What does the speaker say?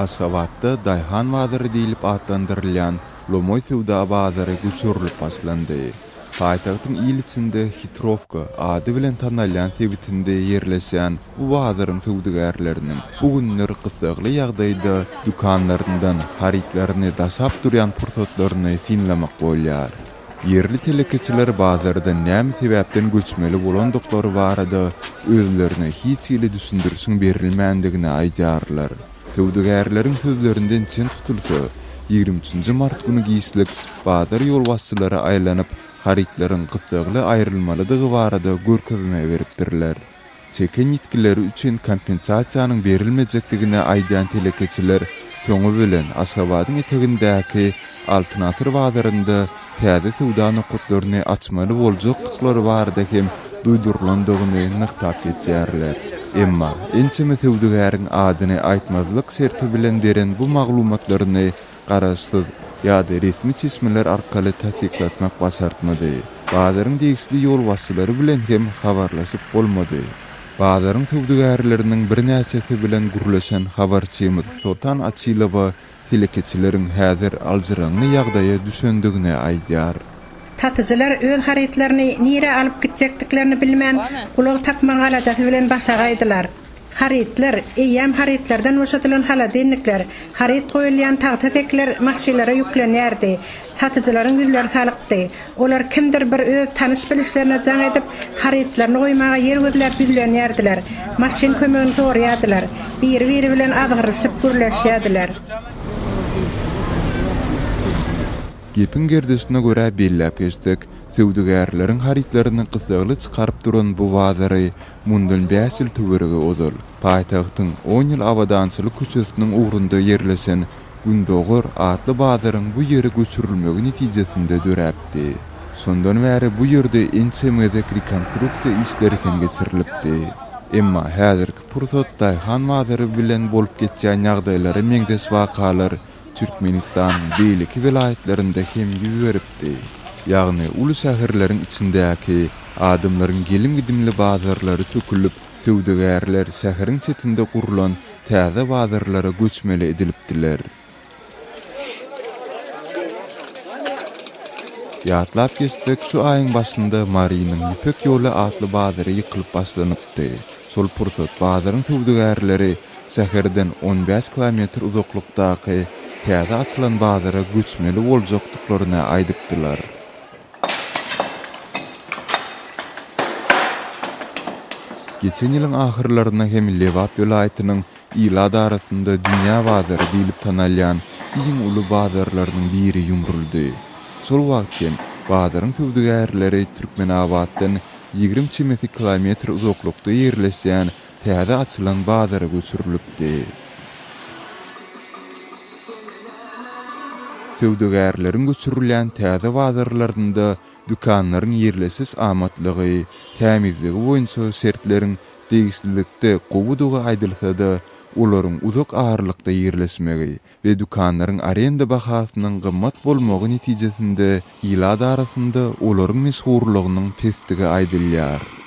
Aşgabatda Daýhan bazary diýlip atlandyrylýan lomaý söwda bazary göçürilip başlandy. Paýtagtyň il içinde Hitrowka ady bilen tanalýan sebitinde ýerleşýän bu bazaryň söwdagärleriniň bu günler gyssagly ýagdaýda dükanlaryndan harytlaryny daşap durýan pursatlaryny synlamak bolýar. Ýerli telekeçiler bazardan näme sebäpden göçmeli bolandyklary barada özlerine hiç hili düşündirişiň berilmändigini aýdýarlar. Söwdagärleriň sözlerinden çen tutulsa, 23 nji mart güni giçlik bazar ýolbaşçylary aýlanyp, harytlaryň gyssagly aýrylmalydygy barada görkezme beripdirler. Çeken ýitgileri üçin kompensasiýanyň berilmejekdigini aýdýan telekeçiler soňy bilen Aşgabadyň etegindäki Altyn asyr bazarynda täze söwda nokatlaryny açmaly boljakdyklary barada hem duýdurylandygyny nygtap geçýärler. Emma ençeme söwdagäriň adyny aýtmazlyk şerti bilen beren bu maglumatlaryny garaşsyz ýa-da resmi çeşmeler arkaly tassyklatmak başartmady. Bazaryň degişli ýolbaşçylary bilen hem habarlaşyp bolmady. Bazaryň söwdagärleriniň birnäçesi bilen gürleşen habarçymyz Soltan Açylowa telekeçileriň häzir aljyraňňy ýagdaýa düşendigini aýdýar. Satyjylar öz harytlaryny nirä alyp gitjekdiklerini bilmän, ulag tapmagyň aladasy bilen başagaýdylar. Harytlar, eýýäm harytlardan boşadylan holodilnikler, haryt goýulýan tagta sekiler maşynlara ýüklenýärdi. Satyjylaryň ýüzleri salykdy. Olar kimdir bir öz tanyş-bilişlerine jaň edip, harytlaryny goýmaga ýer gözläp ýüzlenýärdiler, maşyn kömegini soraýardylar, biri-biri bilen azgyrylyşyp gürleşýärdiler. Gepiň gerdişine görä belläp geçsek, söwdagärleriň harytlaryny gyssagly çykaryp duran bu bazary Mundan bäş ýyl töweregi ozal, paýtagtyň On ýyl abadançylyk köçesiniň ugrunda ýerleşen Gündogar atly bazaryň bu ýere göçürilmegi netijesinde döräpdi. Şondan bäri bu ýerde ençeme gezek rekonstruksiýa işleri hem geçirilipdi. Emma häzirki pursat daýhan bazary bilen bolup geçýän ýagdaýlara meňzeş wakalar Türkmenistanyň beýleki welaýatlarynda hem ýüz beripdi. Ýagny uly şäherleriň içindäki adamlaryň gelim-gidimli bazarlary sökülip, söwdagärler şäheriň çetinde gurlan täze bazarlara göçmeli edilipdiler. Ýatlap geçsek, şu aýyň başynda Marynyň Ýüpek ýoly atly bazary ýykylyp başlanypdy. Şol pursat bazaryň söwdagärleri şäherden on bäş kilometr uzaklykdaky täze açylan bazara göçmeli boljakdyklaryny aýdypdylar. Geçen ýylyň ahyrlarynda hem Lebap welaýatynyň ilat arasynda dünýä bazary diýlip tanalýan iň uly bazarlarynyň biri ýumruldy. Şol wagt hem bazaryň söwdagärleri Türkmenabatdan 20 çemesi kilometr uzaklykda ýerleşýän täze açylan bazara göçürilipdi. Söwdagärleriň göçürilýän täze bazarlarynda dükanlaryň ýerleşiş amatlygy, tämizligi boýunça şertleriň degişlilikde gowudygy aýdylsa-da, olaryň uzak aralykda ýerleşmegi we dükanlaryň arenda bahasynyň gymmat bolmagy netijesinde ilat arasynda olaryň meşhurlygynyň pesdigi aýdylýar.